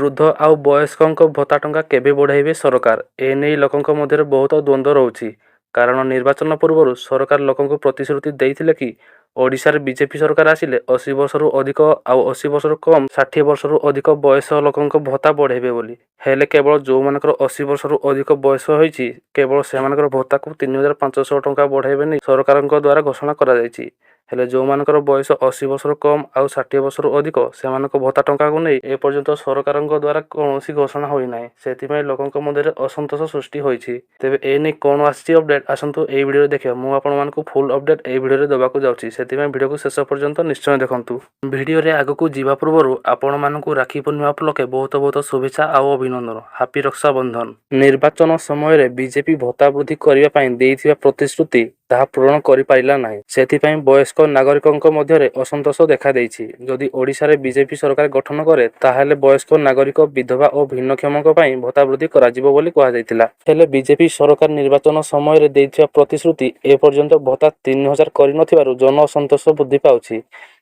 ବୃଦ୍ଧ ଆଉ ବୟସ୍କଙ୍କ ଭତ୍ତା ଟଙ୍କା କେବେ ବଢ଼ାଇବେ ସରକାର, ଏନେଇ ଲୋକଙ୍କ ମଧ୍ୟରେ ବହୁତ ଦ୍ୱନ୍ଦ୍ୱ ରହୁଛି। କାରଣ ନିର୍ବାଚନ ପୂର୍ବରୁ ସରକାର ଲୋକଙ୍କୁ ପ୍ରତିଶ୍ରୁତି ଦେଇଥିଲେ କି, ଓଡ଼ିଶାରେ ବିଜେପି ସରକାର ଆସିଲେ 80 ବର୍ଷରୁ ଅଧିକ ଆଉ 80 ବର୍ଷରୁ କମ୍ 60 ବର୍ଷରୁ ଅଧିକ ବୟସ ଲୋକଙ୍କ ଭତ୍ତା ବଢ଼ାଇବେ ବୋଲି। ହେଲେ କେବଳ ଯେଉଁମାନଙ୍କର 80 ବର୍ଷରୁ ଅଧିକ ବୟସ ହୋଇଛି, କେବଳ ସେମାନଙ୍କର ଭତ୍ତାକୁ 3500 ଟଙ୍କା ବଢ଼ାଇବେ ନେଇ ସରକାରଙ୍କ ଦ୍ୱାରା ଘୋଷଣା କରାଯାଇଛି। ହେଲେ ଯେଉଁମାନଙ୍କର ବୟସ 80 ବର୍ଷରୁ କମ୍ ଆଉ 60 ବର୍ଷରୁ ଅଧିକ, ସେମାନଙ୍କ ଭତ୍ତା ଟଙ୍କାକୁ ନେଇ ଏପର୍ଯ୍ୟନ୍ତ ସରକାରଙ୍କ ଦ୍ୱାରା କୌଣସି ଘୋଷଣା ହୋଇନାହିଁ। ସେଥିପାଇଁ ଲୋକଙ୍କ ମଧ୍ୟରେ ଅସନ୍ତୋଷ ସୃଷ୍ଟି ହୋଇଛି। ତେବେ ଏ ନେଇ କ'ଣ ଆସିଛି ଅପଡେଟ୍, ଆସନ୍ତୁ ଏହି ଭିଡ଼ିଓରେ ଦେଖିବା। ମୁଁ ଆପଣମାନଙ୍କୁ ଫୁଲ୍ ଅପଡେଟ୍ ଏହି ଭିଡ଼ିଓରେ ଦେବାକୁ ଯାଉଛି, ସେଥିପାଇଁ ଭିଡ଼ିଓକୁ ଶେଷ ପର୍ଯ୍ୟନ୍ତ ନିଶ୍ଚୟ ଦେଖନ୍ତୁ। ଭିଡ଼ିଓରେ ଆଗକୁ ଯିବା ପୂର୍ବରୁ ଆପଣମାନଙ୍କୁ ରାକ୍ଷୀ ପୂର୍ଣ୍ଣିମା ଉପଲକ୍ଷେ ବହୁତ ବହୁତ ଶୁଭେଚ୍ଛା ଆଉ ଅଭିନନ୍ଦନ। ହାପି ରକ୍ଷାବନ୍ଧନ। ନିର୍ବାଚନ ସମୟରେ ବିଜେପି ଭତ୍ତା ବୃଦ୍ଧି କରିବା ପାଇଁ ଦେଇଥିବା ପ୍ରତିଶ୍ରୁତି ତାହା ପୂରଣ କରିପାରିଲା ନାହିଁ। ସେଥିପାଇଁ ବୟସ୍କ ନାଗରିକଙ୍କ ମଧ୍ୟରେ ଅସନ୍ତୋଷ ଦେଖାଦେଇଛି। ଯଦି ଓଡ଼ିଶାରେ ବିଜେପି ସରକାର ଗଠନ କରେ, ତାହେଲେ ବୟସ୍କ ନାଗରିକ, ବିଧବା ଓ ଭିନ୍ନକ୍ଷମଙ୍କ ପାଇଁ ଭତ୍ତା ବୃଦ୍ଧି କରାଯିବ ବୋଲି କୁହାଯାଇଥିଲା। ହେଲେ ବିଜେପି ସରକାର ନିର୍ବାଚନ ସମୟରେ ଦେଇଥିବା ପ୍ରତିଶ୍ରୁତି ଏପର୍ଯ୍ୟନ୍ତ ଭତ୍ତା 3000 କରିନଥିବାରୁ ଜନ ଅସନ୍ତୋଷ ବୃଦ୍ଧି ପାଉଛି।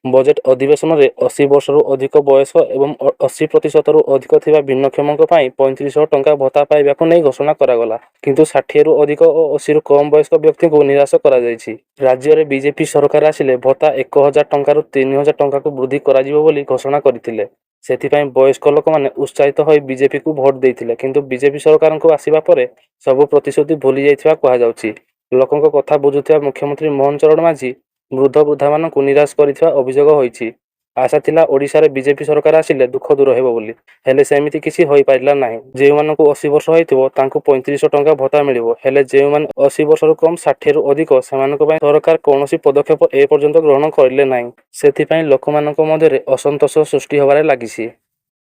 ବଜେଟ୍ ଅଧିବେଶନରେ 80 ବର୍ଷରୁ ଅଧିକ ବୟସ ଏବଂ 80 ପ୍ରତିଶତରୁ ଅଧିକ ଥିବା ଭିନ୍ନକ୍ଷମଙ୍କ ପାଇଁ 3500 ଟଙ୍କା ଭତ୍ତା ପାଇବାକୁ ନେଇ ଘୋଷଣା କରାଗଲା। କିନ୍ତୁ 60ରୁ ଅଧିକ ଓ 80ରୁ କମ୍ ବୟସ୍କ ବ୍ୟକ୍ତିଙ୍କୁ ନିରାଶ କରାଯାଇଛି। ରାଜ୍ୟରେ ବିଜେପି ସରକାର ଆସିଲେ ଭତ୍ତା 1000 ଟଙ୍କାରୁ 3000 ଟଙ୍କାକୁ ବୃଦ୍ଧି କରାଯିବ ବୋଲି ଘୋଷଣା କରିଥିଲେ। ସେଥିପାଇଁ ବୟସ୍କ ଲୋକମାନେ ଉତ୍ସାହିତ ହୋଇ ବିଜେପିକୁ ଭୋଟ ଦେଇଥିଲେ। କିନ୍ତୁ ବିଜେପି ସରକାରଙ୍କୁ ଆସିବା ପରେ ସବୁ ପ୍ରତିଶ୍ରୁତି ଭୁଲି ଯାଇଥିବା କୁହାଯାଉଛି। ଲୋକଙ୍କ କଥା ବୁଝୁଥିବା ମୁଖ୍ୟମନ୍ତ୍ରୀ ମୋହନ ଚରଣ ମାଝୀ ବୃଦ୍ଧ ବୃଦ୍ଧାମାନଙ୍କୁ ନିରାଶ କରିଥିବା ଅଭିଯୋଗ ହୋଇଛି। ଆଶା ଥିଲା, ଓଡ଼ିଶାରେ ବିଜେପି ସରକାର ଆସିଲେ ଦୁଃଖ ଦୂର ହେବ ବୋଲି। ହେଲେ ସେମିତି କିଛି ହୋଇପାରିଲା ନାହିଁ। ଯେଉଁମାନଙ୍କୁ 80 ବର୍ଷ ହୋଇଥିବ, ତାଙ୍କୁ 3500 ଟଙ୍କା ଭତ୍ତା ମିଳିବ। ହେଲେ ଯେଉଁମାନେ 80 ବର୍ଷରୁ କମ୍, 60ରୁ ଅଧିକ, ସେମାନଙ୍କ ପାଇଁ ସରକାର କୌଣସି ପଦକ୍ଷେପ ଏପର୍ଯ୍ୟନ୍ତ ଗ୍ରହଣ କରିଲେ ନାହିଁ। ସେଥିପାଇଁ ଲୋକମାନଙ୍କ ମଧ୍ୟରେ ଅସନ୍ତୋଷ ସୃଷ୍ଟି ହେବାରେ ଲାଗିଛି।